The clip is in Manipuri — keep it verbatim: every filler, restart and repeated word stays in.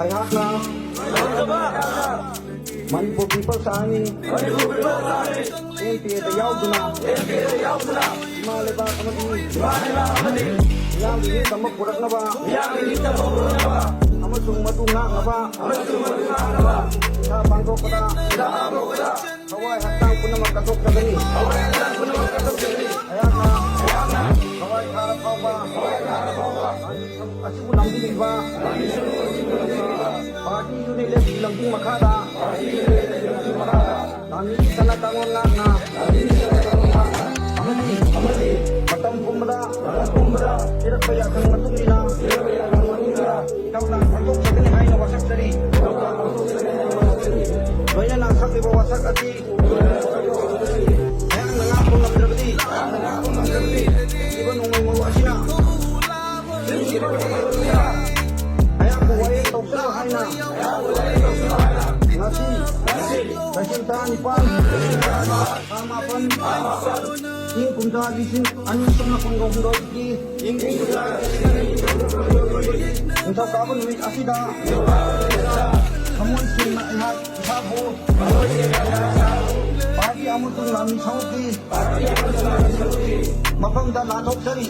ꯑꯩꯍꯥꯛꯅ Manipur People's Army, M P ꯑꯦꯗ ꯌꯥꯎꯗꯨꯅ ꯏꯃꯥ ꯂꯩꯕꯥꯛ ꯑꯃꯗꯤ ꯃꯤꯌꯥꯝꯒꯤ ꯅꯤꯡꯇꯝꯕ ꯄꯨꯔꯛꯅꯕ ꯑꯃꯁꯨꯡ ꯃꯗꯨ ꯉꯥꯛꯅꯕ ꯏꯁꯥ ꯄꯥꯡꯊꯣꯛꯄꯗ ꯊꯋꯥꯏ ꯍꯛꯆꯥꯡ ꯄꯨꯝꯅꯃꯛ ꯀꯠꯊꯣꯛꯆꯒꯅꯤ꯫ ꯑꯩꯍꯥꯛꯅ ꯊꯋꯥꯏ ꯊꯥꯔ ꯐꯥꯎꯕ ꯑꯁꯤꯕꯨ ꯂꯝꯖꯤꯡꯂꯤꯕ ꯄꯥꯔꯇꯤ ꯌꯨꯅꯤꯠ ꯂꯦꯞꯀꯤ ꯂꯝꯖꯤꯡ ꯃꯈꯥꯗ ꯂꯥꯟꯃꯤꯒꯤ ꯆꯠꯅ ꯀꯥꯡꯂꯣꯟ ꯉꯥꯛꯅ ꯑꯃꯗꯤ ꯃꯇꯝ ꯄꯨꯝꯕꯗ ꯄꯤꯔꯛꯄ ꯌꯥꯊꯪ ꯃꯇꯨꯡ ꯏꯟꯅ ꯏꯊꯧꯗꯥꯡ ꯄꯥꯡꯊꯣꯛꯆꯒꯅꯤ ꯍꯥꯏꯅ ꯋꯥꯁꯛꯆꯔꯤ꯫ ꯂꯣꯏꯅꯅ ꯁꯛꯂꯤꯕ ꯋꯥꯁꯛ ꯑꯁꯤ ꯑꯩꯍꯥꯛꯅ ꯉꯥꯛꯄ ꯉꯝꯗ꯭ꯔꯕꯗꯤ ꯏꯕ ꯅꯣꯡꯃꯩ ꯃꯔꯨ ꯑꯁꯤꯅ ꯑꯩꯍꯥꯛꯄꯨ ꯋꯥꯌꯦꯜ ꯇꯧꯁꯅꯨ ꯍꯥꯏꯅ ꯉꯁꯤ ꯂꯩꯁꯤꯡ ꯇꯔꯥꯅꯤꯄꯥꯟ, ꯊꯥ ꯃꯥꯄꯟ, ꯏꯪ ꯀꯨꯝꯖꯥ ꯂꯤꯁꯤꯡ ꯑꯅꯤ ꯁꯨꯞꯅ ꯀꯨꯟꯒ ꯍꯨꯝꯗꯣꯏꯒꯤ ꯅꯤꯡꯊꯧꯀꯥꯕ ꯅꯨꯃꯤꯠ ꯑꯁꯤꯗ ꯊꯃꯣꯏ ꯁꯦꯡꯅ ꯑꯩꯍꯥꯛ ꯏꯁꯥꯕꯨ ꯄꯥꯔꯇꯤ ꯑꯃꯁꯨꯡ ꯂꯥꯟꯃꯤ ꯁꯔꯨꯛꯀꯤ ꯃꯐꯝꯗ ꯂꯥꯟꯊꯣꯛꯆꯔꯤ꯫